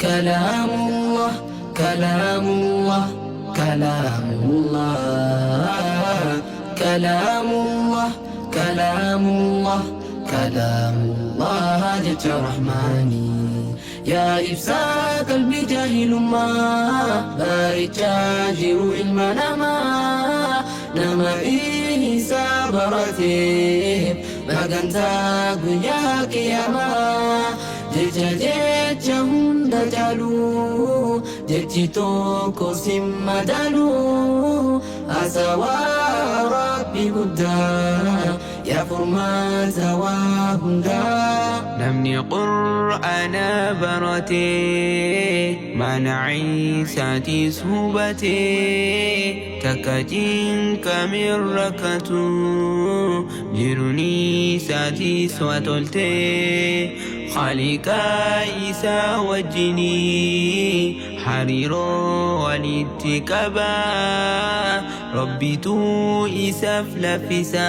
كلام الله كلام الله كلام الله كلام الله كلام الله كلام الله جت رحماني يا إفسا قلبي جاهل ما بارجا جرو علمنا ما نما إيه سابرتي مغنتا قيا قياما jecha jecha hunda caalu jechi tokko sin madaalu haasawaa rabbi guddaa yaa furmaata waa hundaa. Namni qur'aana baratee mana Ciisaatis hubatee takka cinqamee rakkatu jiruun isaatis waa toltee Khaliqa isaa wajjinii hariiroo walitti qaba Rabbitu isaaf laffisa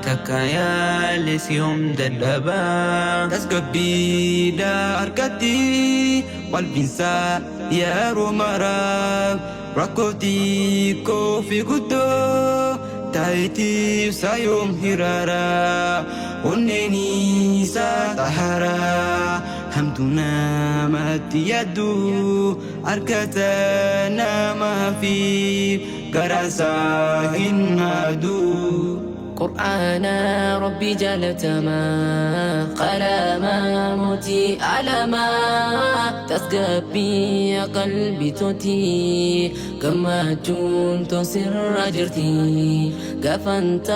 takka yaales yoom dadhaba. Tasgabbiidha harkatti qalbiinsaa yeroo mara rakkoo xiqqoo fi guddoo taa'eetiif yoom hiraara onneen isaa xahara hamtuu namatti yaaddu harkata namaa fi garaasaa hin haadu. قرآن ربي جالتما قلما موتي علما تسقبي يا قلبي توتي كما كنت سر جرتي قفنت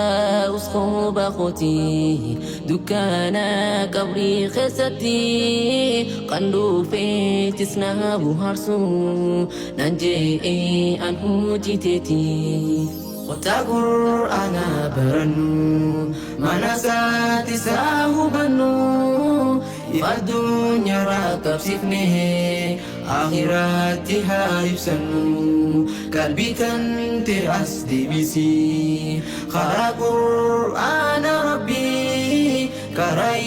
أصخب خوتي دكانا قبري خستي قندو في تسنا بهارسو ننجي أنه جتتي Kottaa qur'aana barannu mana isaatti isaa hubannu ifa addunyaarraa qabsiifne akhiraatti haa ibsannu qalbii kan ta'e as deebisi karaa qur'aana rabbii karaa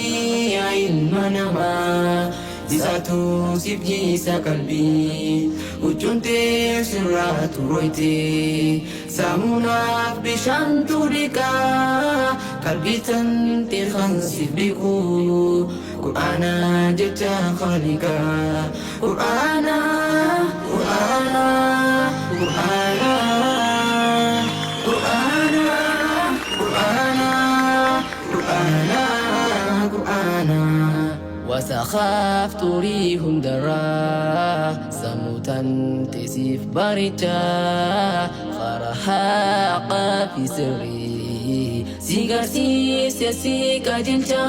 ilma namaa isaatu siif jiisa qalbii huccuun tee sirraa turoyte saamunaaf bishaantu dhiqaa qalbii tante kan siif dhiqu qur'aana jecha khaliqaa qur'aana qur'aana qur'aana qur'aana qur'aana qur'aana qur'aana وسخاف تريهم درا سموتا تسيف بريتا خرحاق في سري سيغر سيسي جلتا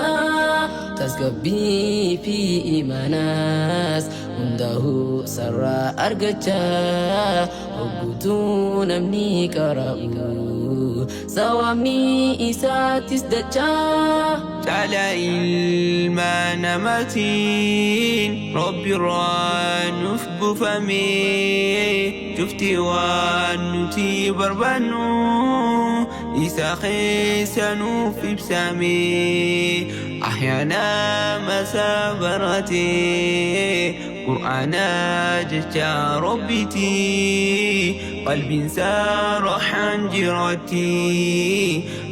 تسقبي في إيماناس hundahu sarara argachaa hoggutuu namni qara'u sawaabni isaatis dachaa. Caalaa ilma namaatiin Rabbi irraa nuuf buufame cufti waan nuti barbaannu isa keessa nuuf ibsame ahyaana masaa barate qur'aana jecha Rabbiiti qalbiin saarahaan jiraatti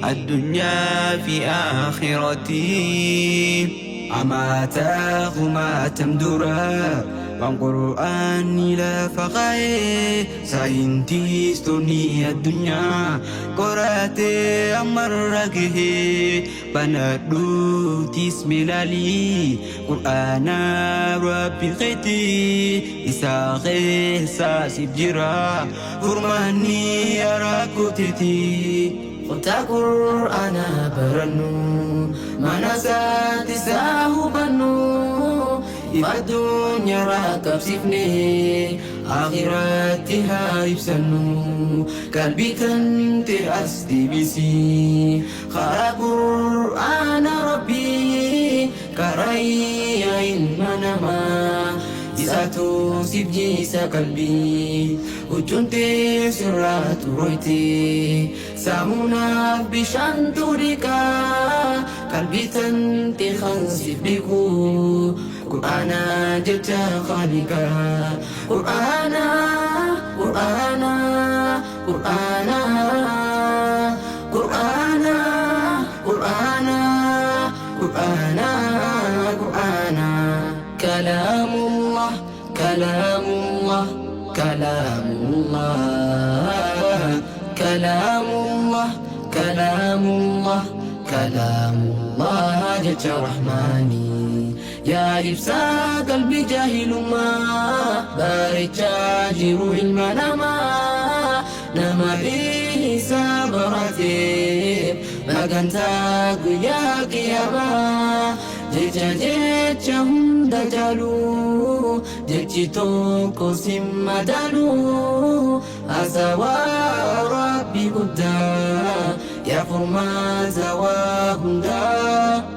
addunyaa fi aakhiraatti. Amaataa kumaatam dura waan qur'aanni lafa kaa'ee saayintistoonni addunyaa qoratee ammarra gahee banadhuutis milaalii qur'aana rabbi keetii isaa keessa siif jira furmaanni rakkooteetii. Kottaa qur'aana barannu mana isaatti isaa hubannu ifa addunyaarraa qabsiifne akhiraatti haa ibsannu qalbii kan ta'e as deebisi karaa qur'aana rabbii karaa ilma namaa. Isaatu siif jiisa qalbii, huccuun tee sirraa xuroyte. Saamunaaf bishaantu dhiqa, qalbii tante kan siif dhiqu. Qur'aana jecha Khaaliqa. Qur'aana, Qur'aana, Qur'aana. Qur'aana, Qur'aana, Qur'aana, Qur'aana. Kalaamullah, Kalaamullah, Kalaamullah. Kalaamullah, Kalaamullah, Kalaamullah jecha Rahmaani. Yaa ibsaa qalbii jaahilummaa, bareechaa jiru ilma namaa. Nama isa barateef magantaa guyyaa qiyaamaa. Jecha jecha hunda caalu, jechi tokko sin madaalu. Haasawaa Rabbi guddaa, yaa furmaata waa hundaa.